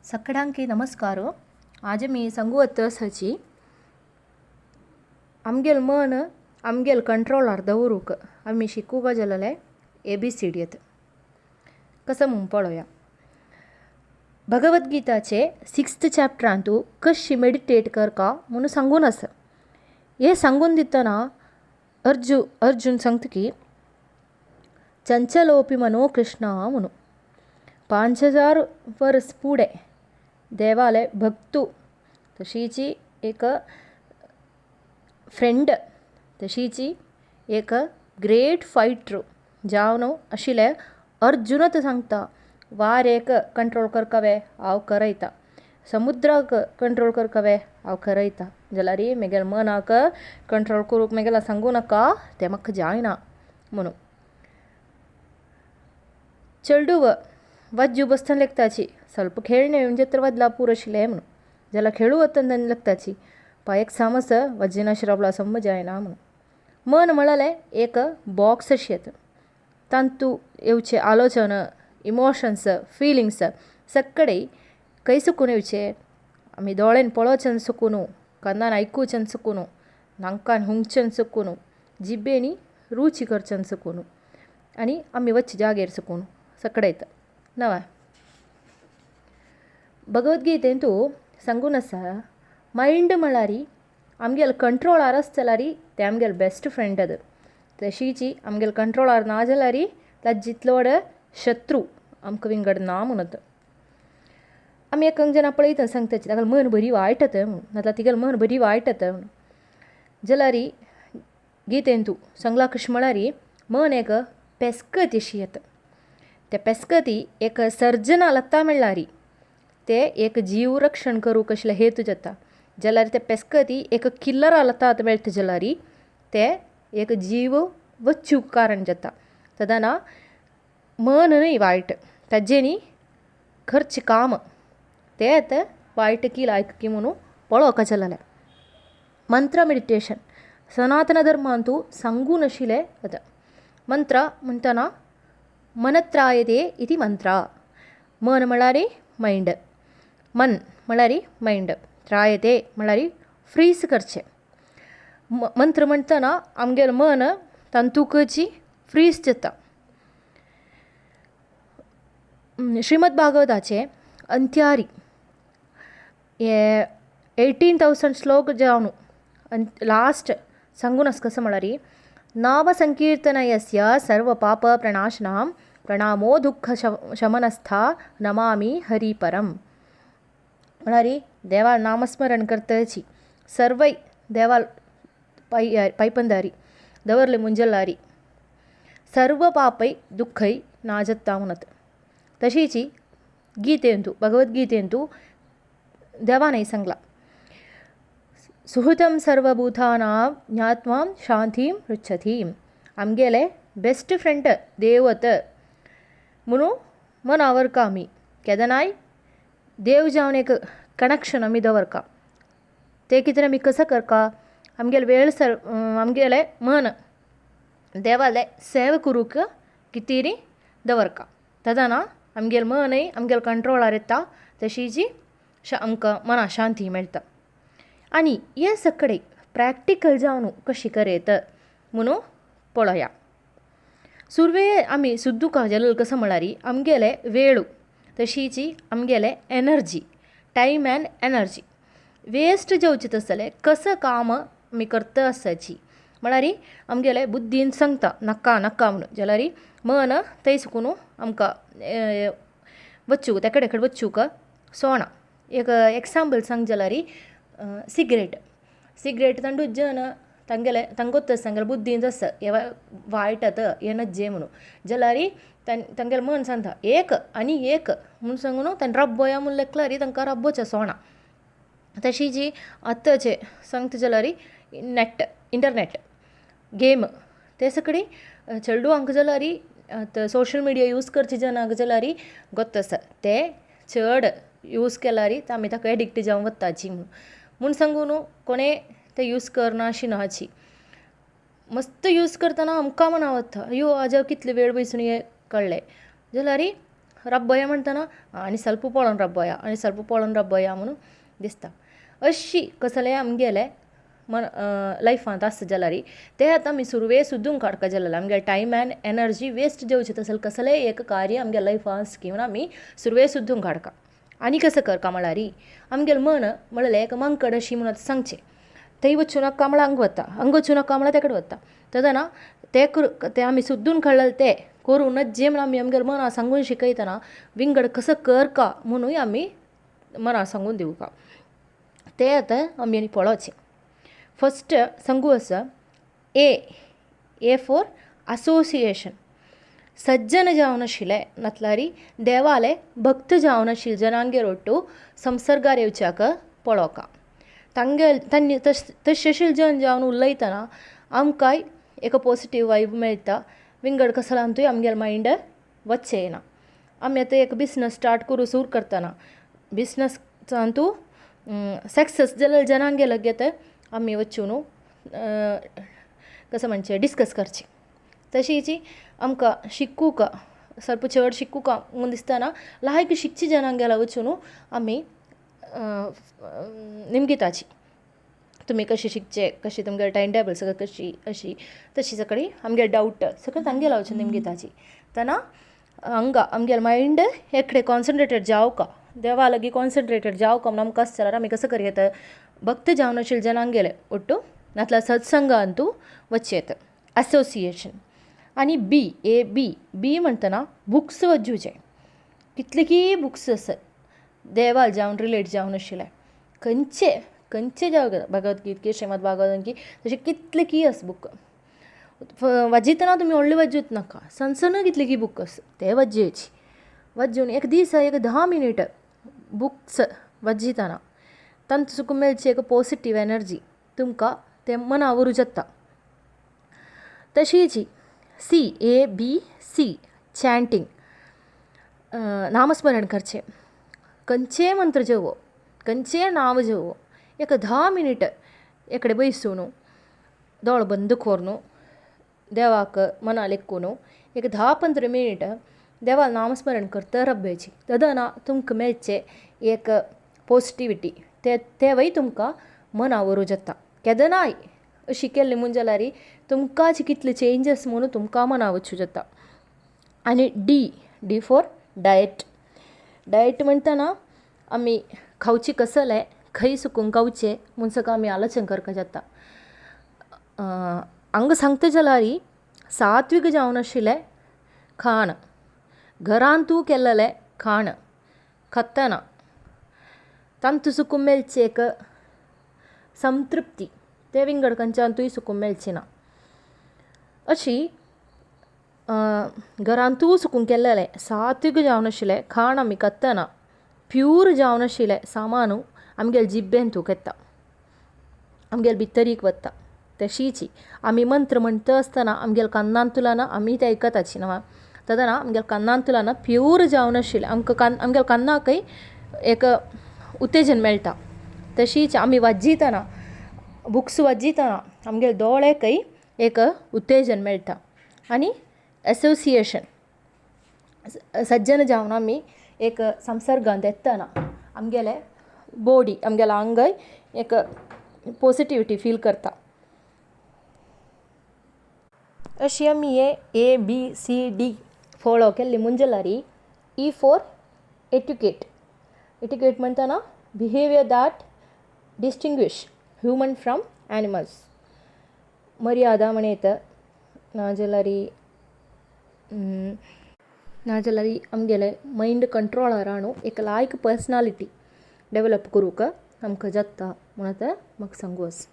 सगळ्यांकी नमस्कार. आज मी सांगू तसची आमगेल मन आमगेल कंट्रोलार दवरूंक आमी शिकूंक जालेले ए बी सी डी. कसो म्हूण पळोवया. भगवद्गीताचे 6th चॅप्टरांतू कशी मेडिटेट करका म्हणून सांगून आसा. हें सांगून दितना अर्जुन सांगता की चंचलोपी मनो कृष्णा म्हणून 5000 वर्स फुडें देवाले भक्तू तशीची एक फ्रेंड तशीची एक ग्रेट फायटर जावन आशिल्ले अर्जुनूच सांगता वारेक कंट्रोल करकावे हांव करयता, समुद्राक कंट्रोल करकावे हांव करयता, जाल्यार म्हगेल्या मनाक कंट्रोल करूंक म्हगेल्या सांगूं नाका, तें म्हाका जायना म्हणून. चेडूं वाज्जू बसतना लेगताची ಸ್ವಲ್ಪ खेळणे म्हणजे तर वदला पूर आशिल्लें म्हणून, जाल्यार खेळूं वतना लागताची पांयक सामस वजिनाशी रावला समज जायना म्हणून. मन म्हळ्यार एक बॉक्स अशें येता, तांतू येवचे आलोचना, इमोशन्स, फिलिंग्स सगळे खंय सुकून येवचे आमी दोळ्यान पळोवचें सुकून, कानान आयकुचें सुकून, नाकान हुंगचें सुकून, जिबेनी रुची करचें सुकून आनी आमी वच्चे जागेर सुकून सगळे येता. नवा भगवद्गीतेंतू सांगून आसा मायंड म्हळ्यार आमगेले कंट्रोलार आसता जाल्यार तें आमगेले बेस्ट फ्रेंड आतां, तशीची आमगेले कंट्रोलार ना जाल्यार ताजे जितलो व्हड शत्रू आमकां विंगड ना म्हणत. आमी एक जाणां पळयता सांगता तागेलें मन बरी वायट आतां म्हणून, नाजाल्यार तिगेलें मन बरी वायट आतां म्हणून. जाल्यार गीतेंतू सांगलां कशें म्हळ्यार मन एक पेस्कत अशी येता, ते पेस्कती एक सर्जना लागता म्हणल्यार ते एक जीव रक्षण करूंक आशिल्ले हेतू जाता, जाल्यार ते पेस्कती एक किल्लरा लागता मेळटा जाल्यार ते एक जीव वचूंक कारण जाता. तेन्ना मन न्हय वायट, ताजें न्ही खर्च काम तें आतां वायट की लायक की म्हणून पळोवंक जालेलें. मंत्र मेडिटेशन सनातन धर्मांतू सांगून आशिल्लें आतां. मंत्र म्हणटना मनत्रायते इति मंत्र. मन म्हळ्यार मायंड, मन म्हळ्यार मायंड, त्रायते म्हळ्यार फ्रीज करचें. मंत्र म्हणटना आमगेलें मन तांतूकची फ्रीज जाता. श्रीमद भागवताचे अंत्यारी हे 18,000 श्लोक जावन लास्ट सांगून आसा कसो म्हळ्यार नाम संकीर्तनयस्य सर्व पाप प्रणाशनां प्रणामो दुःख शमनस्था नमामि हरिपरम. म्हळ्यार देवा नामस्मरण करतची सर्वय देवाल पायपंदारी दवरले मुंजलारी सर्व पापय दुःखय ना जाता म्हणत. तशीची गीतेंतू भगवद्गीतेंतू देवानय सांगला सुहृदं सर्वभूतानां ज्ञात्वा शांतीं पृच्छतीं. आमगेले बेस्ट फ्रेंड देवत म्हणून मनावरका आमी केदनाय देव जावन एक कनेक्शन आमी दवरका. तें कितें आमी कसो करका आमगेले वेळ सर आमगेले मन देवाले सेवा करूंक कितें दवरका, तेन्ना आमगेलें मनय आमगेले कंट्रोलार येता, तशीची आमकां मना शांती मेळटा. आनी हे सगळे प्रॅक्टिकल जावन कशी करयत म्हणून पळोवया. सुरवे आमी सुद्दुका जालें कसो म्हळ्यार आमगेले वेळू तशीची आमगेले energy, time and energy waste जावचें तसलें कसो काम आमी करता आसताची म्हळ्यार आमगेले बुद्दीन सांगता नाका नाका म्हणून, जाल्यार मन थंय सुकून आमकां वचूंक त्या कडेन वचूंक सोणा. एक एग्जाम्पल सांग जाल्यार सिगरेट, सिगरेट तांडू जन तांगेले तांगोत तांगेले बुद्दीन आसा हें वायट आतां हें नज्जें म्हणून, जाल्यार तांगेलें मन सांगता एक आनी एक म्हूण सांगून तांणी रब्बोया म्हूण लेखल्यार तांकां रब्बोचें सोणा. तशी जी आतांचे सांगता जाल्यार नेट, इंटरनेट, गेम ते सगळी चेडवांक जाल्यार आतां सोशल मिडिया यूज करचे जनांक जाल्यार गोत्त आसा ते चड यूज केल्यार आमी ताका एडिक्ट जावन वताची म्हूण. म्हूण सांगू न्हू कोणें तें यूज करना अशी नाची, मस्त यूज करतना आमकां मना वता अयो आज कितले वेळ वयसून हें कळ्ळें, जाल्यार रब्बया म्हणटना आनी सल्प पळोवन रब्बया आनी सल्प पळोवन रब्बया म्हणून दिसता. अशी कसलेंय आमगेलें लायफांत आसत जाल्यार तें आतां आमी सुरवेक सोदून काडपाक जाय जाल्यार आमगे टायम एन्ड एनर्जी वेस्ट जावचे तसलें कसलेंय एक कार्य आमगे लायफान आसा की म्हूण आमी सुरवेक सोदून काडता. आनी कसो करता म्हळ्यार आमगेलें मन म्हणलें एक मांकड अशी म्हणून सांगचें. थंय वचूं नाका म्हळ्यार हांगा वता, हांगा वचूं नाका म्हळ्यार त्या कडेन वता. तेदना तें तें आमी सोदून काडलें तें करूं नजे म्हूण आमी आमगेल्या मनाक सांगून शिकयतना विंगड कसो करका म्हुणूय आमी मनाक सांगून दिवपा. तें आतां आमी आनी पळोवचें. फस्ट सांगू आसा ए, ए फॉर असोसिएशन. सज्जन जावन आशिल्ले नातल्यार देवाले भक्त जावन आशिल्ले जनांगेर ओट्टू संसर्गार येवच्याक पळोवका. तांगे तांणी तशे जन जावन उलयतना आमकांय एक पॉजिटीव वायब मेळटा. विंगड कसलांतूय आमगेलें मायंड वचचें ना. आमी आतां एक बिजनस स्टार्ट करूं सुरू करतना बिजनसांतू सक्सेस जाल्ले जनांगे लागीं आमी वचून कशें म्हणचें डिस्कस करचें. तशीच आमकां शिकूंक स्वल्प चड शिकूंक म्हूण दिसतना लायक शिकचे जनांगेर वचून आमी निमगिताची. तुमी कशें शिकचें कशें तुमगेलें टायम टेबल सगळें कशी अशी तशी सगळीं आमगे डावट सगळें तांगेर वचून निमगिताची. तेन्ना हांगा आमगे मायंड एक कडेन कॉन्सनट्रेटेड जावका देवा लागीं कॉन्सनट्रेटेड जावका म्हूण आमकां आसा जाल्यार आमी कसो करूं येता भक्त जावन आशिल्ले जनांगेले ओट्टू नातल्यार सत्संगांतू वचचें येता. असोसिएशन. आनी बी, ए बी, बी म्हणटना बुक्स वाचूचे. कितले की बुक्स आसात देवा जावन रिलेट जावन आशिल्ले. खंयचे खंयचे जावं भगवत गीता श्रीमद भागवत तशे कितले की आसा बूक. वाजयतना तुमी व्हडले वाजूंक नाका सन सन कितले की बूक आसा ते वाजयेची. वाजून एक दीस एक 10 मिनीट बुक्स वाजयतना तांचो तुका मेळची एक पॉजिटीव एनर्जी तुमकां तें मना व्हरूं जाता. तशीच C, A B C chanting. नामस्मरण करचें. खंयचेय मंत्र जेवो खंयचेय नांव जेवो एक 10 मिनीट एकडे बैसून दोळे बंद करून देवाक मना लेखून एक 10-15 मिनीट देवा नामस्मरण करता रावपाचें. तेदना तुमकां मेळचें एक पॉजिटिविटी तेंवूय तुमकां मना व्हरूं जाता. केदनाय अशी केल्लें म्हूण जाल्यार तुमकांच कितले चेंजीस म्हूण तुमकां मना वचूं जाता. आनी D, D for diet. Diet म्हणटना आमी खावचें कसलें खंय सुकून खावचें म्हूण सगळें आमी आलोचन करपाक जाता. हांगा सांगता जाल्यार सात्वीक जावन आशिल्लें खाण, घरांतू केल्लें खाण खातना तातूंत सुकून मेळचें एक संतृप्ती तें विंगड खंयच्यातूय सुकून मेळचें ना. अशी घरांतू सुकून केल्लें सात्वीक जावन आशिल्लें खाण आमी खातना प्यूर जावन आशिल्लें सामान आमगेले जिबेंतू येता, आमगेले भितरीक वता. तशीच आमी मंत्र म्हणटा आसतना आमगेले कानांतल्यान आमी तें आयकताची न्हू तेदना आमगेले कानांतल्यान प्यूर जावन आशिल्लें आमकां आमगेले कानाकय एक उत्तेजन मेळटा. तशीच आमी वाजयतना बुक्स वाजयतना आमगे दोळ्याकय एक उत्तेजन मेळटा. आनी एसोसिएशन, सज्जन जावन आमी एक संसर्गांत येतना आमगेले बॉडी आमगेलें आंगय एक पॉजिटिविटी फील करता. अशी आमी हे A B C D follow केल्ली म्हूण जाल्यार ई फॉर एटिकेट. एटिकेट म्हणटना behaviour that distinguish human from animals. मर्यादा म्हणयता नाजाल्यार नाजाल्यार आमगेले मायंड कंट्रोलार एक लायक पर्सनालिटी डेवलप करूंक आमकां जाता म्हूण आतां म्हाका सांगू आसा.